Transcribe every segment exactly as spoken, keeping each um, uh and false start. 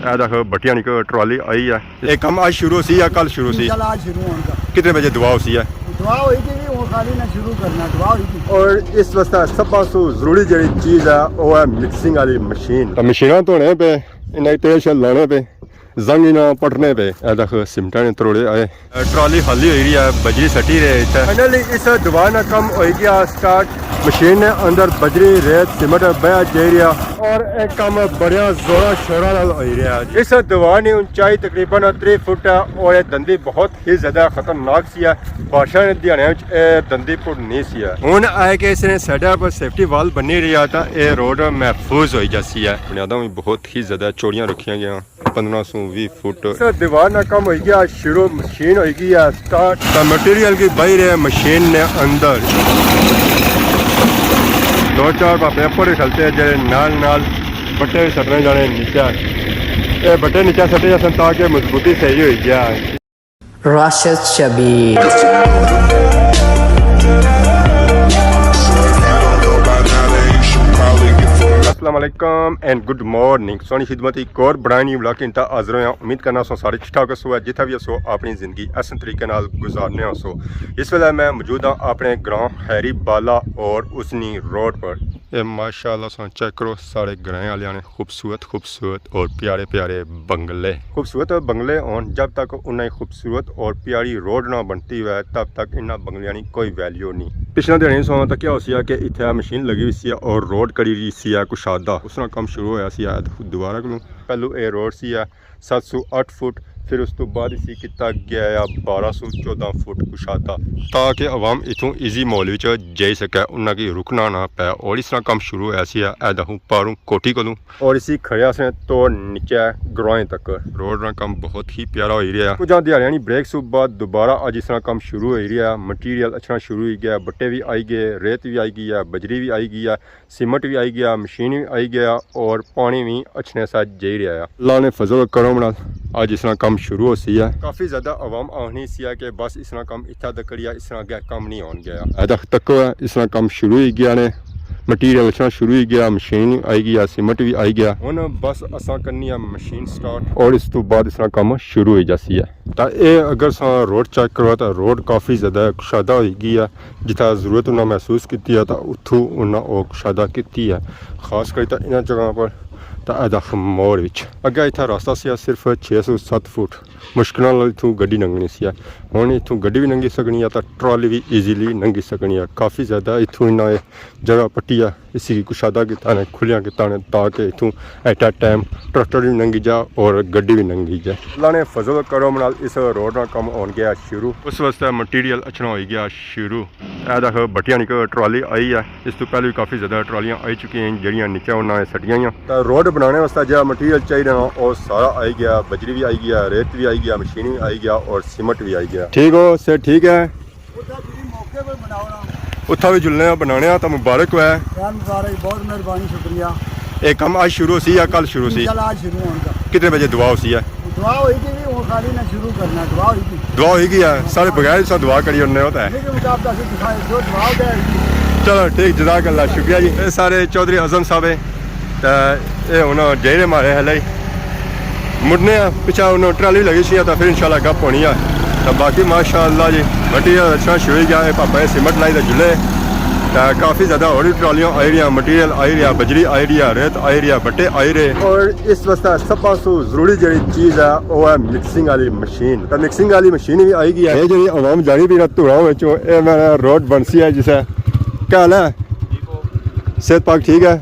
اے دیکھ بٹیاں نی کوئی ٹرالی آئی ہے۔ اے کم اج شروع سی یا کل شروع سی؟ انشاءاللہ اج شروع ہون گا۔ کتنے بجے دعا ہوسی ہے؟ دعا ہوئی تھی، ہن خالی نہ شروع کرنا، دعا ہوئی تھی۔ اور اس واسطے سب سوں ضروری جڑی چیز ہے، وہ ہے مکسنگ والی مشین۔ تو مشیناں دھونے پہ، انہاں کی تیل شیل لانے پہ، زنگ انہاں پٹنے پہ۔ اے دیکھ سیمنٹاں نے تروڑے آئے۔ ٹرالی خالی ہوئی رہی ہے، بجری سٹی رہے اتھے۔ فائنلی اس دیوار نا کم ہوئی گیا سٹارٹ۔ مشین نے اندر بجری، ریت، سیمنٹ بہیا جائی رہیا۔ اور ایک کم بڑیا زورا شورا نال ہوئی رہیا۔ اس دیوار نی اونچائی تقریباً تری فٹ ہے اور یہ دندی بہت ہی زیادہ خطرناک سی ہے۔ بارشاں نے دیہاڑیاں وچ اے دندی پٹ نہیں سی ہے۔ ہن آئے کہ اس نے سائیڈ پر سیفٹی وال بنی رہی ہے تاں اے روڈ محفوظ ہوئی جاسی ہے۔ بنیاداں وی بہت ہی زیادہ چوڑیاں رکھیاں گئیاں۔ پندرہ سو ویہہ فٹ۔ اس دیوار نا کم ہوئی گیا شروع، مشین ہوئی گئی ہے سٹارٹ۔ تے مٹیریل کی باہر ہے مشین نے اندر۔ دو چار پاپے اپر ہی کھلتے ہیں جڑے نال نال بٹے بھی سٹنے جانے نیچے۔ اے بٹے نیچے سٹے جاسن تاکہ مضبوطی صحیح ہوئی جائے۔ راشد شبیر۔ السلام علیکم اینڈ گڈ مارننگ۔ سونی خدمت ایک اور برانڈ نیو ولاگ انتا حاضر ہویا۔ امید کرنا سو سارے ٹھیک ٹھاک ہسو، جتھا بھی ہسو اپنی زندگی احسن طریقے نال گزارنے ہسو۔ اس ویلے میں موجود ہاں اپنے گراں ہیری بالا اور اس نی روڈ پر۔ اے ماشاءاللہ سو چیک کرو سارے گرائیں والیاں نے خوبصورت خوبصورت اور پیارے پیارے بنگلے۔ خوبصورت بنگلے ہون، جب تک انہاں ہی خوبصورت اور پیاری روڈ نہ بنتی ہوئے، تب تک انہاں بنگلیاں نی کوئی ویلیو نہیں۔ پچھلے دن سو تکیا ہوسی کہ اتھے مشین لگی ہوئی سی اور روڈ کری رہی سی کشادہ۔ اس طرح کم شروع ہویا سی دوبارہ کولوں۔ پہلو اے روڈ سی ست سو اٹھ فٹ، پھر اس تو بعد اسی کیتا گیا ہے بارہ سو چودہ فٹ کشادہ، تاکہ عوام اتھوں ایزی ماحول وچ جائی سکے، انہاں کی رکنا نہ پے۔ اور اس طرح کم شروع ہویا سی اے دیکھو پاروں کوٹھی کولوں۔ اور اسی کھڑیا سے تو نیچے گرائیں تک۔ روڈ نا کم بہت ہی پیارا ہوئی رہیا۔ کچھ دیہاڑیاں نی بریک سو بعد دوبارہ اج اس طرح کم شروع ہوئی رہیا۔ مٹیریل اچھنا شروع ہوئی گیا، بٹے بھی آئی گئے، ریت بھی آئی گئی ہے، بجری بھی آئی گئی ہے، سیمنٹ بھی آئی گیا، مشین بھی آئی گیا اور پانی بھی اچھنے سا جائی رہیا ہے۔ اللہ نے فضل و کرم نال اج اس طرح کم شروع ہو سی ہے۔ کافی زیادہ عوام آخنی سی ہے کہ بس اس طرح کم اتھا تک کرییا، اس طرح اگے کم نہیں ہون گیا۔ اے تک تک اس طرح کم شروع ہی گیا نے، مٹیریل اچھنا شروع ہی گیا، مشین آئی گیا، سیمنٹ بھی آئی گیا۔ ہن بس اساں کرنی ہے مشین سٹارٹ اور اس تو بعد اس طرح کم شروع ہو جاسی ہے۔ تا اے اگر ساں روڈ چیک کرو تا روڈ کافی زیادہ کشادہ ہوئی گئی ہے۔ جتھا ضرورت انہاں محسوس کیتی ہے تاں اتھوں انہاں او کشادہ کیتی ہے، خاص کر تاں انہاں جگہاں پر تاں اے دیکھ موڑ وچ۔ اگے اتھا راستہ سی صرف چھ سو ست فٹ، مشکل نال اتھوں گڈی لنگھنی سی۔ ہن اتھوں گڈی وی لنگھی سکنی ہے تاں ٹرالی وی ایزیلی لنگھی سکنی ہے۔ کافی زیادہ اتھوں انہاں اے جگہ پٹی ہے، اسی کی کشادہ کیتا نے، کھلیاں کیتا نے تاکہ اتھوں ایٹ اے ٹائم ٹریکٹر وی لنگھی جا اور گڈی وی لنگھی جا۔ اللہ نے فضل و کرم نال اس روڈ نا کم ہون گیا شروع۔ اس واسطے مٹیریل اچھنا ہوئی گیا شروع۔ اے دیکھ بٹیاں نی کوئی ٹرالی آئی ہے، اس تو پہلے بھی کافی زیادہ ٹرالیاں آئی چکی ہیں جڑیاں نیچے انہاں نے سٹیاں ہوئیاں۔ تے روڈ بنانے واسطے جیہڑا مٹیریل چاہیدا نا، او سارا آئی گیا، بجری بھی آئی گیا، ریت بھی آئی گیا، مشین بھی آئی گیا اور سیمنٹ بھی آئی گیا۔ ٹھیک ہو سر؟ ٹھیک ہے۔ اتھا بھی جلنے آں، بنانے آں، تاں مبارک ہوئے۔ یار مبارک، بہت مہربانی، شکریہ۔ اے کم اج شروع سی یا کل شروع سی؟ انشاءاللہ اج شروع ہون گا۔ کتنے بجے دعا ہوسی ہے؟ دعا ہوئی گئی، ہن خالی نہ شروع کرنا، دعا ہوئی گئی۔ دعا ہوئی گئی ہے، سارے بغیر اس دعا کری انہوں نے ہوتا ہے۔ لیکن مطابق اسی دعا، جو دعا ہوتا ہے۔ چلو ٹھیک، جزاک اللہ، شکریہ جی۔ اے سارے چوہدری اعظم صاحب ہیں، تے اے ہن جائی رہے مارے ہلے ہی۔ مڑنے آں، پچھا ہن ٹرالی لگی سی، تاں پھر انشاءاللہ گپ ہونی ہے۔ تاں باقی ماشاءاللہ جی، مٹیریل اچھنا شروع ہوئی گیا ہے، پاپا نے سیمنٹ لائی تے جلے۔ تاں کافی زیادہ ہور وی ٹرالیاں آئی رہیاں، مٹیریل آئی رہیا، بجری آئی رہیا، ریت آئی رہیا، بٹے آئی رہے۔ اور اس واسطے سب سوں ضروری جڑی چیز ہے، وہ ہے مکسنگ والی مشین۔ تاں مکسنگ والی مشین بھی آئی گئی ہے۔ یہ جڑی عوام جانی پئی نا دھوڑاں وچوں، اے میرا روڈ بنسی ہے جسے۔ کیا حال ہے؟ صحت پاک ٹھیک ہے؟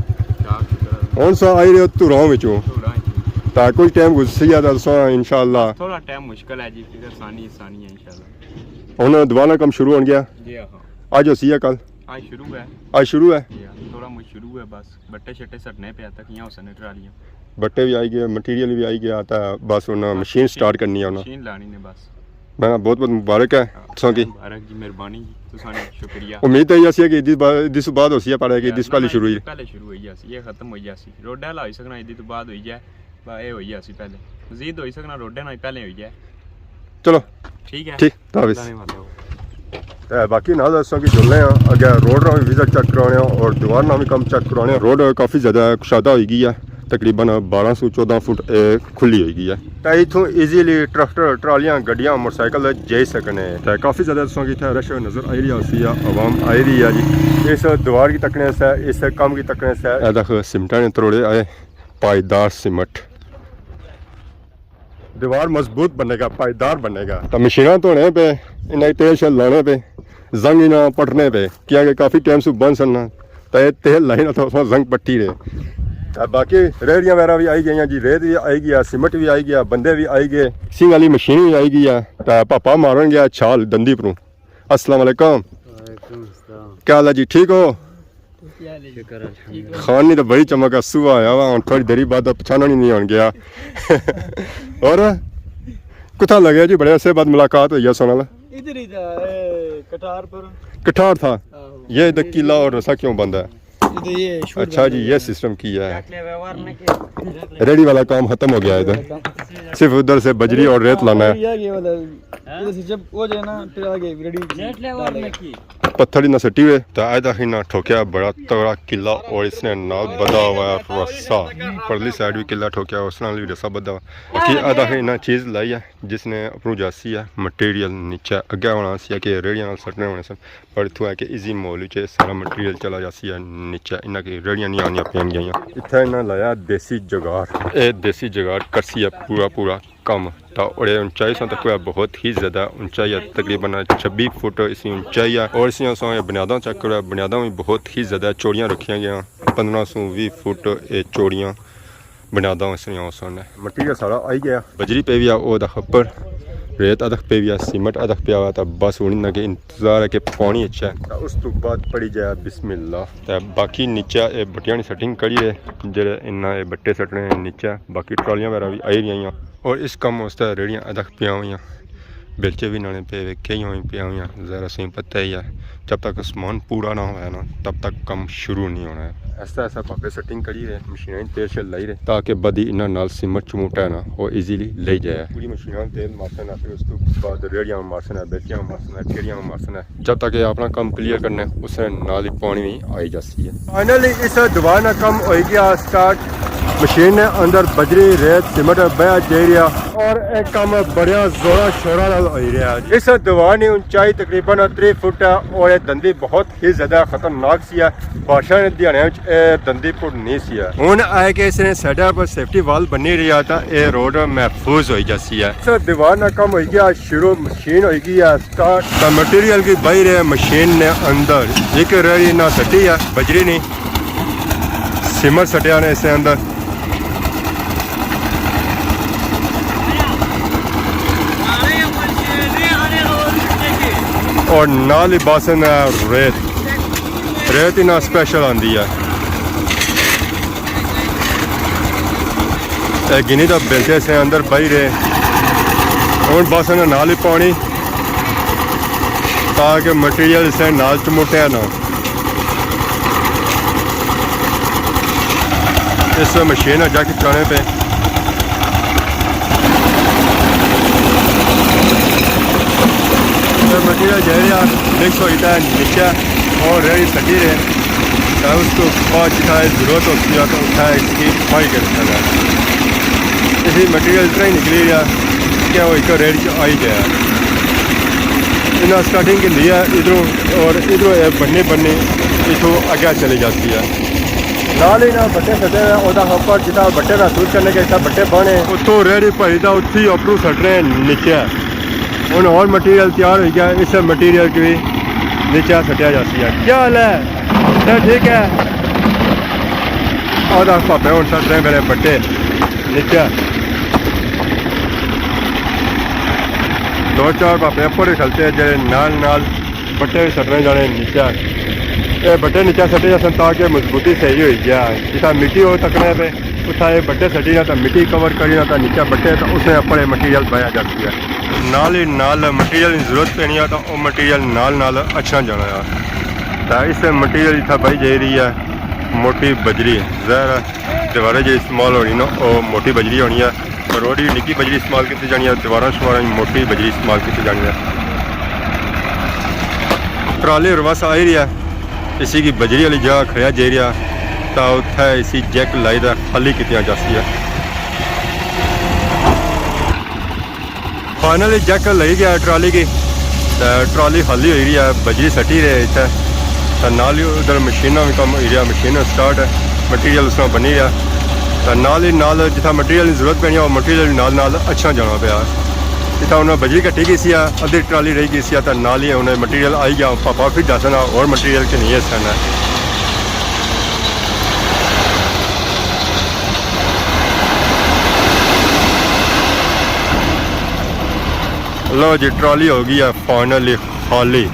ہن سا آئی رہے ہو دھوڑاں وچوں۔ تاں کچھ ٹائم گزر سی ہے تاں سا انشاءاللہ۔ تھوڑا ٹائم مشکل ہے جی، پھر آسانی، آسانی ہے انشاءاللہ۔ ہن دوبارہ کم شروع ہون گیا؟ جی ہاں۔ اج ہوسی ہے کل؟ اج شروع ہے۔ اج شروع ہے؟ جی ہاں، تھوڑا مش-، شروع ہے بس۔ بٹے شٹے سٹنے پیا تک یہاں ہوسن ٹرالیاں۔ بٹے بھی آئی گئے، مٹیریل بھی آئی گیا، تاں بس ہن مشین سٹارٹ کرنی ہے ہن۔ مشین لانی نے بس۔ میں بہت بہت مبارک ہے تساں کی۔ مبارک جی، مہربانی جی، تساں نے شکریہ۔ امید ہے ایسی ہے کہ عید بعد، عید سے بعد ہوسی ہے، پر ہے کہ عید سے پہلے شروع ہوئی ہے۔ پہلے شروع ہوئی جاسی، یہ ختم ہوئی جاسی۔ روڈا لا ہوئی سکنا عید تو بعد ہوئی جائے، بس یہ ہوئی جاسی پہلے۔ مزید ہوئی سکنا روڈے نال پہلے ہوئی جائے۔ چلو۔ ٹھیک ہے۔ ٹھیک، خدا حافظ۔ اللہ نے مالو۔ تے باقی نال اساں کی جلنے آں، اگے روڈ نا بھی وزٹ چیک کرانے آں اور دیوار نا بھی کم چیک کرانے آں۔ روڈ کافی زیادہ کشادہ ہوئی گئی ہے، تقریباً بارہ سو چودہ فٹ اے کھلی ہوئی گئی ہے۔ تے اتھوں ایزیلی ٹریکٹر، ٹرالیاں، گڈیاں، موٹر سائیکل جائی سکنے۔ تے کافی زیادہ تساں کی اتھے رش نظر آئی رہی ہوسی یا عوام آئی رہی ہے جی۔ اس دیوار کی تکنے سے، اس کم کی تکنے سے۔ اے دیکھ سیمنٹاں نے تروڑے آئے، پائیدار سیمنٹ۔ دیوار مضبوط بنے گا، پائیدار بنے گا۔ تے مشیناں دھونے پے، انہاں کی تیل شیل لانے پے، زنگ انہاں پٹنے پے، کیونکہ کافی ٹائم سوں بند سن نا، تے اے تیل لائی نا تے اساں زنگ پٹی رہے۔ تے باقی ریڑیاں وغیرہ بھی آئی گئیاں جی، ریت بھی آئی گیا، سیمنٹ بھی آئی گیا، بندے بھی آئی گئے، سنگ والی مشین بھی آئی گئی ہے۔ تے پاپا مارن گیا چھال دندی پروں۔ السلام علیکم۔ وعلیکم السلام۔ کیا حال ہے جی، ٹھیک ہو؟ شکر الحمدللہ۔ خان نی تو بڑی چمک ہے، صبح آیا وا، ہن تھوڑی دیری بعد پچھانا نہیں، نہیں ہون گیا۔ اور کتھا لگے جی، بڑے عرصے بعد ملاقات ہوئی ہے سونا لا؟ ادھر ہی تھا، اے، کٹار پر۔ کٹار تھا؟ آہو۔ یہ ادھر قلعہ اور رسا کیوں بند ہے؟ ادھر یہ شوٹ اچھا بند جی، ہو یہ گیا۔ سسٹم کی ہے؟ ریڑی والا کام ختم ہو گیا ہے ادھر، صرف ادھر سے بجری اور ریت لانا ہے۔ یہ والا، ادھر سے جب وہ جو ہے نا، پھر آگے ریڑی ڈال دے گا۔ پتھر ہی نہ سٹی ہوئے۔ تے اے دا ہی نہ ٹھوکیا بڑا تگڑا قلعہ اور اس نے نال بدھا ہوا ہے رسا۔ پرلی سائیڈ بھی قلعہ ٹھوکیا، اس نال بھی رسا بدھا ہوا۔ باقی اے دا ہی نہ چیز لائی ہے جس نے اپروں جاسی ہے مٹیریل نیچے۔ اگے ہونا سی کہ ریڑیاں نال سٹنے ہونے سن، پر اتھوں ہے کہ ایزی ماحول وچ سارا مٹیریل چلا جاسی ہے نیچے، انہاں کی ریڑیاں نہیں آنیاں پین گئیاں۔ اتھے انہاں لایا دیسی جگاڑ، اے دیسی جگاڑ کرسی ہے پورا پورا کم۔ تا اوڑے اونچائی سوں تک ہے بہت ہی زیادہ اونچائی ہے، تقریباً چھبی فٹ اس کی اونچائی ہے۔ اور اس نے سوں یہ بنیاداں چیک کرو، بنیاداں بھی بہت ہی زیادہ چوڑیاں رکھیاں گئیاں، پندرہ سوں ویہہ فٹ یہ چوڑیاں بنیاداں اس نے سوں۔ مٹیریل سارا آئی گیا، بجری پہ بھی آ، او دا خپر، ریت ادک پہ بھی آ، سیمنٹ ادک پہ آ، تا بس ہن انہاں کے انتظار ہے کہ پانی اچھا ہے۔ تا اس تو بعد پڑھی جائے بسم اللہ۔ تا باقی نیچے اے بٹیاں نی سیٹنگ کری ہے، جڑے انہاں اے بٹے سٹنے ہیں نیچے، باقی ٹرالیاں وغیرہ بھی آئی رہی ہیں۔ اور اس کم واسطے ریڑیاں ادک پیاں ہوئیاں، بیلچے بھی نالے پے ہوئے، کئی ہوئی پیاں ہوئیاں، ذرا سوئی پتہ ہی ہے۔ جب تک سامان پورا نہ ہویا نا، تب تک کم شروع نہیں ہونا ہے۔ ایسا ایسا پاپے سیٹنگ کری رہے، مشیناں تیل شیل لائی رہے، تاکہ بدی انہاں نال سیمنٹ چموٹا ہے نا، وہ ایزیلی لے جائے۔ پوری مشیناں تیل مارسن ہے، پھر اس تو بعد ریڑیاں مارسن ہے، بیلچیاں مارسن ہے، کیڑیاں مارسن ہے۔ جب تک یہ اپنا کام کلیئر کرنے، اس نے نال ہی پانی بھی آئی جاسی ہے۔ فائنلی اس دیوار نا کم ہوئی گیا سٹارٹ۔ مشین نے اندر بجری، ریت، سیمنٹ بہیا جائی رہیا اور ایک کم بڑیا زورا شورا نال ہوئی رہیا۔ اس دیوار نی اونچائی تقریباً تری فٹ ہے اور یہ دندی بہت ہی زیادہ خطرناک سی ہے۔ بارشاں نے دیہاڑیاں وچ اے دندی پھڑنی سی ہے۔ ہن آئے کہ اس نے سائیڈ پر سیفٹی وال بنی رہی ہے تاں اے روڈ محفوظ ہوئی جاسی ہے۔ اس دیوار نا کم ہوئی گیا شروع، مشین ہوئی گئی ہے سٹارٹ۔ تاں مٹیریل کی باہر ہے مشین نے اندر۔ ایک ریڑی نہ سٹی ہے، بجری نہیں۔ سیمنٹ سٹیا نے اس نے اندر۔ اور نال ہی باسن ہے ریت۔ ریت انہاں سپیشل آندی ہے۔ اے گنی تاں بیلچے سے اندر باہر ہے۔ ہن باسن نال ہی پانی تاکہ مٹیریل سے نال چمٹے نہ۔ اس مشین اجا کھچانے پہ۔ تے مٹیریل جائی رہیا، مکس ہوئی تے نیچے اور ریڑی سٹی رہے۔ تے اس تو بعد جتھا اے ضرورت ہوسی ہے تو اتھا اس کی پائی کر سکتا ہے۔ اسی مٹیریل اتنا ہی نکلی رہیا کہ وہ ایک ریڑی چ آئی جائے۔ انہاں سٹارٹنگ کی لی ہے ادھروں اور ادھروں اے بننے بننے اتھوں اگے چلی جاتی ہے۔ نال ہی نہ بٹے سٹے ہوئے، اودا اوپر جتھا بٹے محسوس کرنے کے اتھا بٹے بنے۔ اتھوں ریڑی بھری دا اتھی اوپروں سٹنے نیچے۔ ہن ہور مٹیریل تیار ہوئی گیا، اس مٹیریل کی بھی نیچے سٹیا جاسی ہے۔ کیا حال ہے؟ سر ٹھیک ہے؟ اودا پاپے ہن سٹنے میرے بٹے نیچے۔ دو چار پاپے اوپر ہی کھلتے جڑے نال نال بٹے وی سٹنے جانے نیچے۔ اے بٹے نیچے سٹے جاسن تاکہ مضبوطی صحیح ہوئی جائے۔ جتھا مٹی ہو تکنے پہ، اتھا اے بٹے سٹی نہ تاں مٹی کور کری نہ تاں نیچے بٹے تاں اس نے اپر اے مٹیریل بہیا جاسی ہے۔ نال ہی نال مٹیریل نی ضرورت پینی ہے تاں او مٹیریل نال نال اچھنا جانا ہے۔ تاں اس مٹیریل اتھا بہی جائی رہی ہے موٹی بجری، ظاہر ہے دیوارے جے استعمال ہونی نا، او موٹی بجری ہونی ہے۔ روڈ وی نکی بجری استعمال کیتی جانی ہے، دیواراں شواراں وچ موٹی بجری استعمال کیتی جانی ہے۔ ٹرالے اور بس آئی رہی ہے، اسی کی بجری والی جگہ کھڑیا جائی رہیا۔ تاں اتھے اسی جیک لائی تے خالی کیتیاں جاسی ہے۔ فائنلی جیک لگی گیا ٹرالی کی، تے ٹرالی خالی ہوئی رہی ہے، بجری سٹی رہے اتھے۔ تے نال ہی ادھر مشیناں بھی کم ہوئی رہیا، مشین سٹارٹ ہے، مٹیریل اس طرح بنی رہیا۔ تے نال ہی نال جتھا مٹیریل دی ضرورت پینی ہے، وہ مٹیریل نال نال اچھا جانا پیا۔ اتھا انہاں بجری کٹی گئی سی، ادھی ٹرالی رہی گئی سی، تے نال ہی انہیں مٹیریل آئی گیا، پاپا پھر جاسنا اور مٹیریل کہ نہیں ہے سن ہے۔ لو جی، ٹرالی ہو گئی ہے فائنلی خالی۔